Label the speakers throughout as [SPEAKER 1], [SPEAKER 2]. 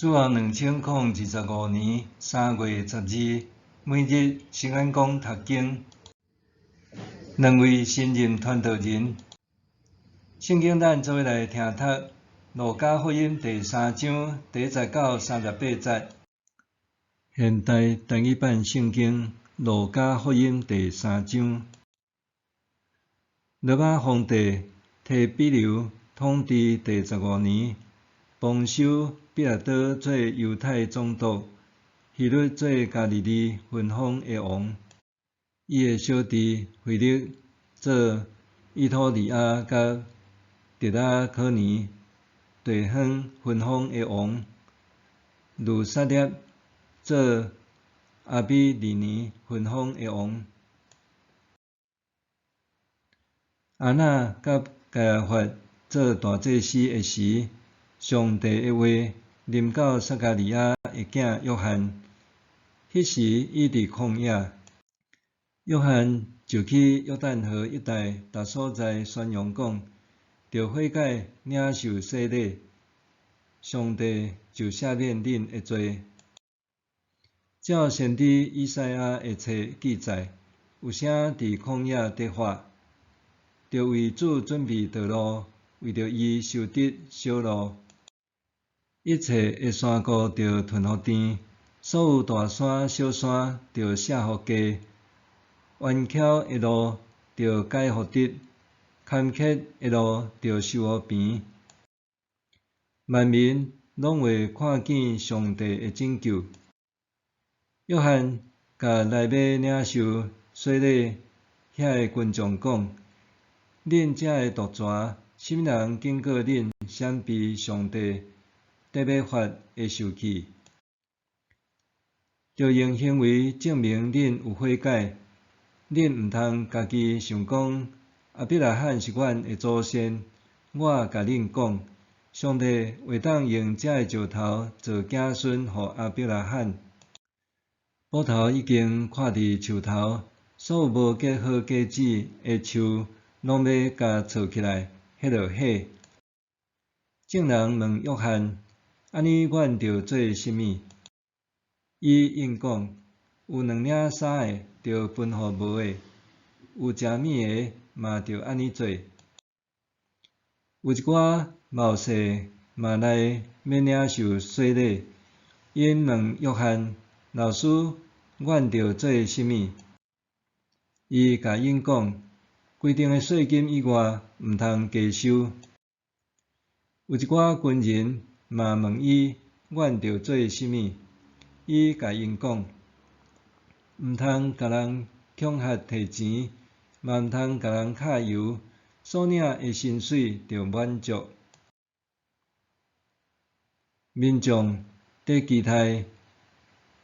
[SPEAKER 1] 主後2025年3月12，每日聖安講讀經。兩位新任傳道人，聖經咱做伙來聽讀《路加福音》第三章第一節到38節。現代台語版聖經《路加福音》第三章。羅馬皇帝提比留統治第十五年，磅修彼拉多做猶太總督，希律做加利利分封的王。伊的小弟腓力做以土利亞佮特拉可尼地方分封的王，呂撒涅做亞比利尼分封的王。亞那佮該亞法做大祭司的時，上帝的話臨到撒迦利亞的囝約翰。彼時伊佇曠野，約翰就去約旦河一帶逐所在宣揚講，著悔改領受洗禮，上帝就赦免恁的罪。照先知以賽亞的冊記載，有聲佇曠野咧喊，著為主準備道路，為著伊修直小路。一切的山谷著吞予甜，所有大山小山著卸予低，彎曲的路著改予直，坎坷的路著修予平。萬民攏會看見上帝的拯救。約翰共來欲領受洗禮遐个群眾講：恁遮个毒蛇，啥物人警告恁閃避上帝得欲發的受氣？著用行為證明恁有悔改。恁毋通家己想講，亞伯拉罕是阮的祖先。我共恁講，上帝會當用遮个石頭造子孫予亞伯拉罕。斧頭已經掛佇樹頭，所有無結好果子的樹，攏欲共鑿起來，彼落火。眾人問約翰：按呢，阮著做啥物？伊應講：有兩領衫的，著分予無的；有食物的，嘛著按呢做。有一寡謀士嘛來欲領受洗禮，𪜶問約翰：老師，阮著做啥物？伊共𪜶講：規定的稅金以外，毋通加收。有一寡軍人嘛問伊：阮著做啥物？伊共𪜶講：毋通共人恐嚇提錢，嘛毋通共人敲油，所領的薪水著滿足。民眾佇期待，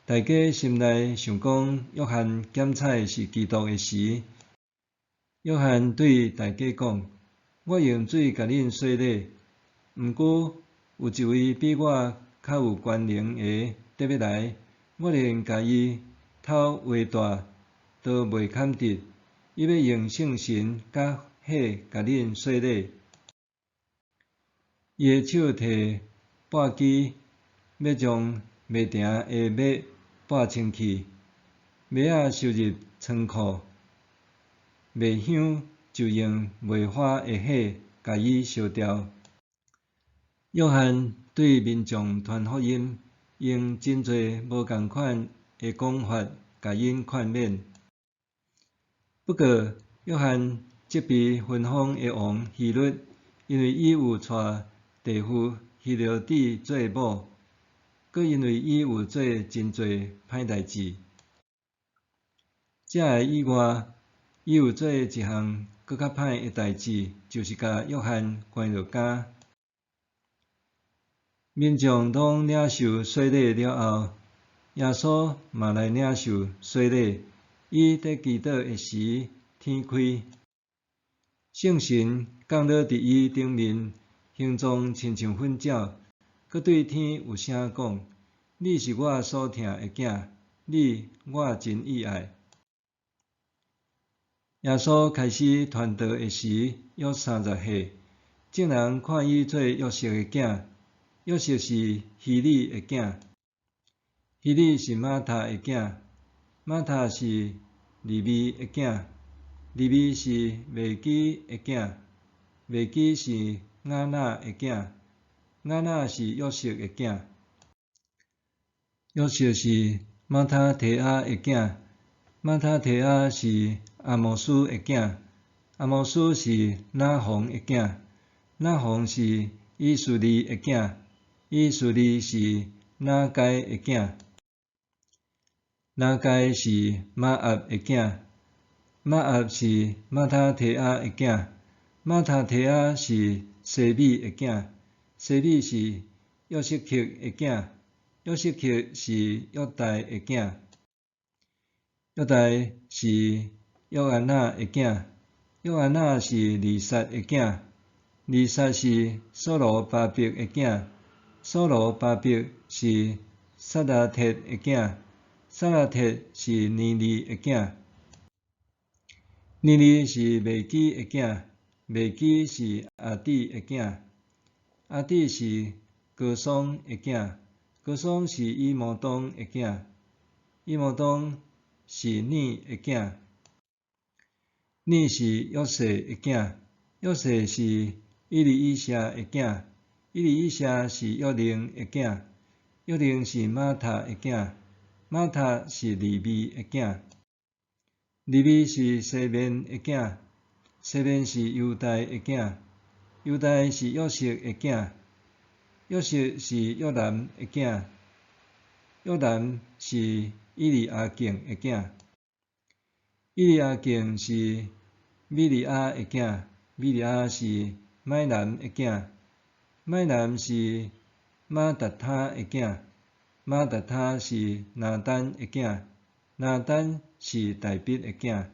[SPEAKER 1] 大家心內想講約翰檢採是基督的時，約翰對大家講：我用水共恁洗禮，毋過有一位比我較有權能的得欲來，我連共伊頭鞋帶都袂堪得。伊欲用聖神佮火共恁洗禮。伊的手提簸箕，欲將麥埕的麥簸清去，麥仔收入倉庫，麥香就用袂火的火共伊燒掉。約翰對民眾傳福音，用真濟無仝款的講法，共𪜶勸勉。不過，約翰責備分封的王希律，因為伊有娶弟婦希羅底做某，閣因為伊有做真濟歹代誌。這个以外，伊有做一項閣較歹的代誌，就是共約翰關入監。民眾攏領受洗禮了後，耶穌嘛來領受洗禮。伊佇祈禱的時，天開，聖神降落佇伊頂面，形狀親像糞鳥，閣對天有聲講：你是我所疼的囝，你我真喜愛。耶穌開始傳道的時，約30歲。眾人看伊做約瑟的囝，約瑟是希利的囝，希利是馬塔的囝，馬塔是利未的囝，利未是未基的囝，未基是雅那的囝，雅那是約瑟的囝，約瑟是馬他提亞的囝，馬他提亞是阿摩司的囝，阿摩司是拿鴻的囝，拿鴻是以斯利的囝，以斯利是拿該的囝，拿該是瑪押的囝，瑪押是馬他提亞的囝，馬他提亞是西米的囝，西米是約瑟克的囝，約瑟克是約代的囝，約代是約安那的囝，約安那是利撒的囝，利撒是所羅巴伯的囝，所羅巴伯是撒拉鐵的囝，撒拉鐵是尼利的囝，尼利是未基的囝，未基是亞底的囝，亞底是哥桑的囝，哥桑是以摩當的囝，以摩當是尼的囝，尼是約瑟的囝，約瑟是以利以謝的囝，以利以謝是約寧的囝，約寧是馬塔的囝，馬塔是利未的囝，利未是西面的囝，西面是猶大的囝，猶大是約瑟的囝，約瑟是約南的囝，約南是以利亞敬的囝，以利亞敬是米利亞的囝，米利亞是麥南的囝，麥南是馬達他的囝，馬達他是拿單的囝，拿單是大衛的囝，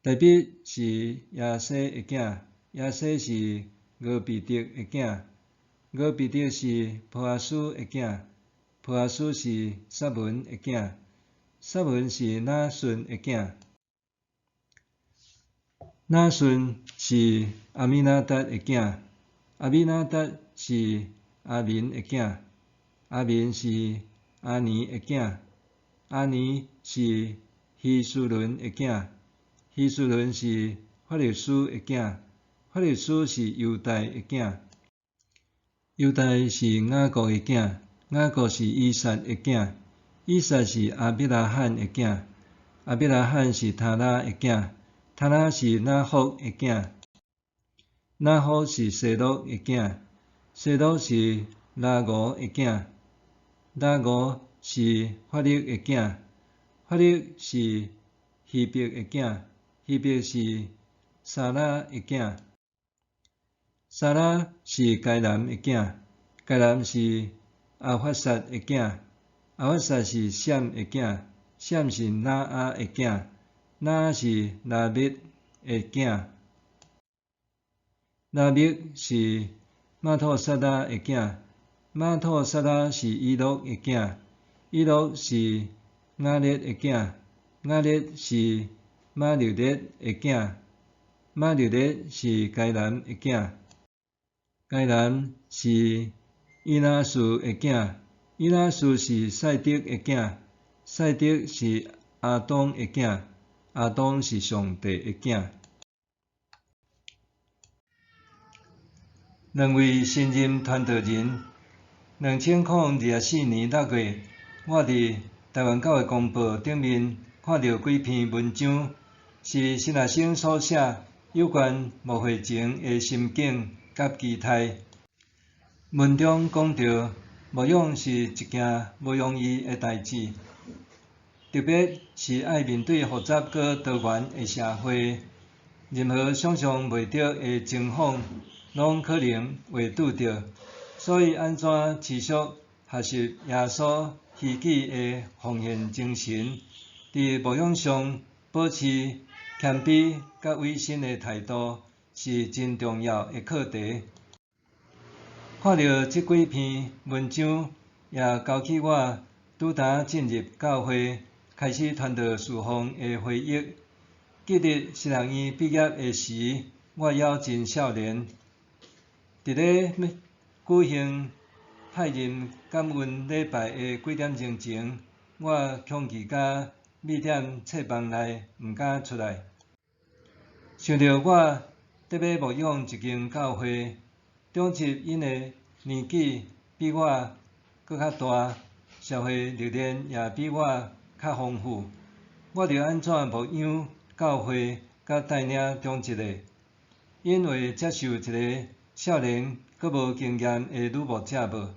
[SPEAKER 1] 大衛是耶西的囝，耶西是俄備得的囝，俄備得是波阿斯的囝，波阿斯是撒文的囝，撒文是拿順的囝，拿順是亞米拿達的囝，亞米拿達是阿民的囝，阿民是阿尼的囝，阿尼是希斯崙的囝，希斯崙是法勒斯的囝，法勒斯是猶大的囝，猶大是雅各的囝，雅各是以撒的囝，以撒是亞伯拉罕的囝，亞伯拉罕是他拉的囝，他拉是拿霍的囝，拿霍是西洛的囝，西洛是拉吳的囝，拉吳是法勒的囝，法勒是希伯的囝，希伯是撒拉的囝，撒拉是該南的囝，該南是亞法薩的囝，亞法薩是閃的囝，閃是拿亞的囝，拿亞是拉麥的囝，拉麥是瑪土撒拉的囝，瑪土撒拉是以諾的囝，以諾是雅列的囝，雅列是瑪流列的囝，瑪流列是該南的囝，該南是以拿士的囝，以拿士是賽德的囝，賽德是亞當的囝，亞當是上帝的囝。兩位新任傳道人，2024年6月，我佇台灣教會公報頂面看著幾篇文章，是神學生所寫有關牧會前的心境佮期待。文中講著牧養是一件無容易的代誌，特別是愛面對複雜閣多元的社會，任何想像袂著的情況，攏可能會拄著。所以，按怎持續學習耶穌虛己的奉獻精神，佇牧養上保持謙卑佮委身的態度，是真重要的課題。看著這幾篇文章，也勾起我拄焦進入教會，開始傳道事奉的回憶。記得神學院畢業的時，我猶真少年，佇咧舉行派任感恩禮拜的幾點鐘前，我恐懼甲覕佇冊房內，毋敢出來。想著我佇欲牧養一間教會，長執𪜶的年紀比我閣較大，社會歷練也比我較豐富，我著按怎牧養教會佮帶領長執呢？𪜶會接受一个少年閣無經驗的女牧者無？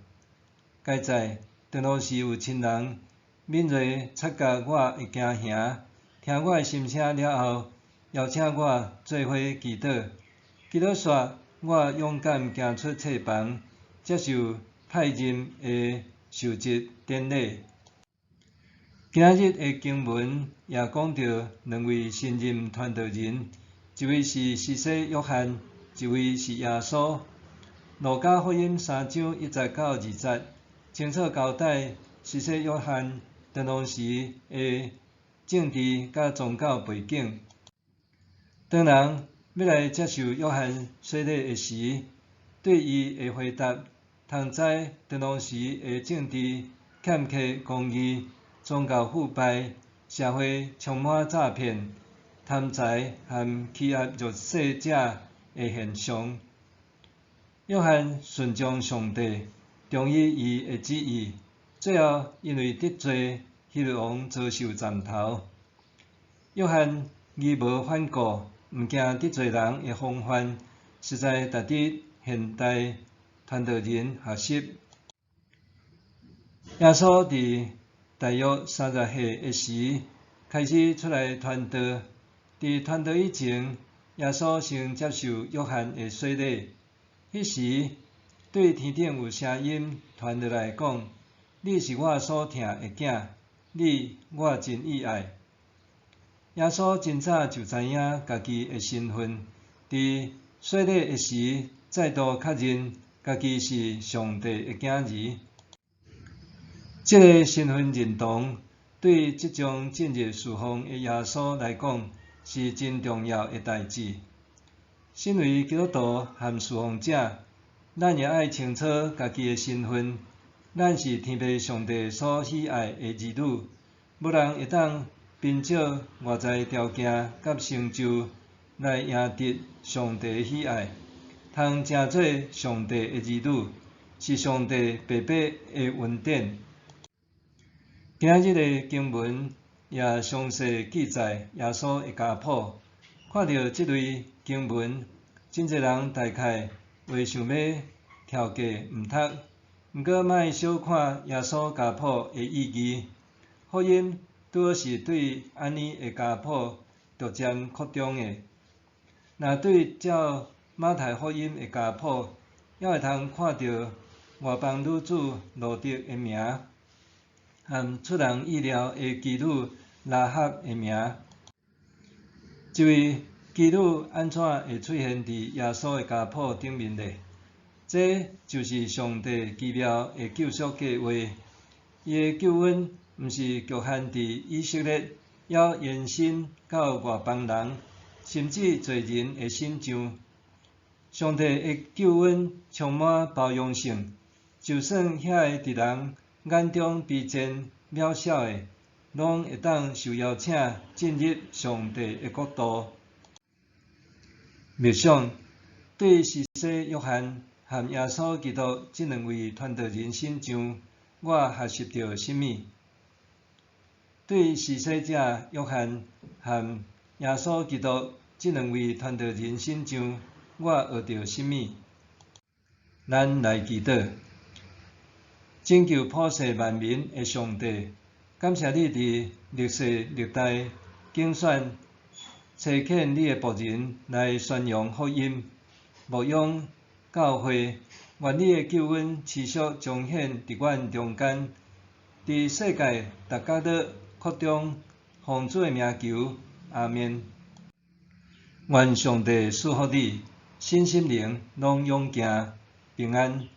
[SPEAKER 1] 佳哉，當當時有親人敏銳察覺我的驚惶，聽我的心聲了後，邀請我做伙祈禱。祈禱煞，我勇敢行出冊房，接受派任的受職典禮。今仔日的經文也講著兩位新任傳道人，一位是施洗約翰，一位是耶穌。路加福音三章一節到二節，清楚交代施洗約翰當當時的政治佮宗教背景。當人欲來接受約翰洗禮的時，對伊的回答，通知當當時的政治欠缺公義、宗教腐敗、社會充滿詐騙、貪財和欺壓弱勢者的現象。約翰順從上帝，忠於伊的旨意，最後因為得罪希律王，遭受斬頭。約翰義無反顧，毋驚得罪人的風範，實在值得現代傳道人學習。耶穌佇大約30歲的時，開始出來傳道。佇傳道以前，耶穌先接受約翰的洗禮。彼時，對天頂有聲音傳落來講：你是我所疼的囝，你我真喜愛。耶穌真早就知影家己的身份，佇洗禮的時，再度確認家己是上帝的囝兒。這个身份認同對即將進入事奉的耶穌來講是真重要的代誌。身為基督徒和事奉者，咱也愛清楚家己的身份。咱是天父上帝所喜愛的兒女，無人會當憑藉外在條件佮成就來贏得上帝的喜愛。通成做上帝的兒女，是上帝白白的恩典。今仔日的經文也詳細記載耶穌的家譜。看著這類經文，真濟人大概會想欲跳過毋讀。毋過，莫小看耶穌家譜的意義。福音拄好是對按呢的家譜逐漸擴張的。若對照馬太福音的家譜，猶會通看著外邦女子路得的名，和出人意料的妓女喇合的名。這位妓女按怎會出現佇耶穌的家譜頂面呢？這就是上帝奇妙的救贖計劃。伊的救恩毋是局限佇以色列，猶延伸到外邦人，甚至罪人的身上。上帝的救恩充滿包容性，就算遐个佇人眼中卑賤渺小的，攏會當受邀請進入上帝的國度。默想，對施洗約翰和耶穌基督這兩位傳道人身上，我學習著啥物？對施洗者約翰和耶穌基督這兩位傳道人身上，我學著啥物？咱來祈禱，拯救普世萬民的上帝，感謝你佇歷世歷代揀選差遣你的僕人來宣揚福音、牧養教會，願你的救恩持續彰顯佇阮中間，佇世界逐角落擴張，奉主的名求，阿們。願上帝賜福你，身心靈攏勇健平安。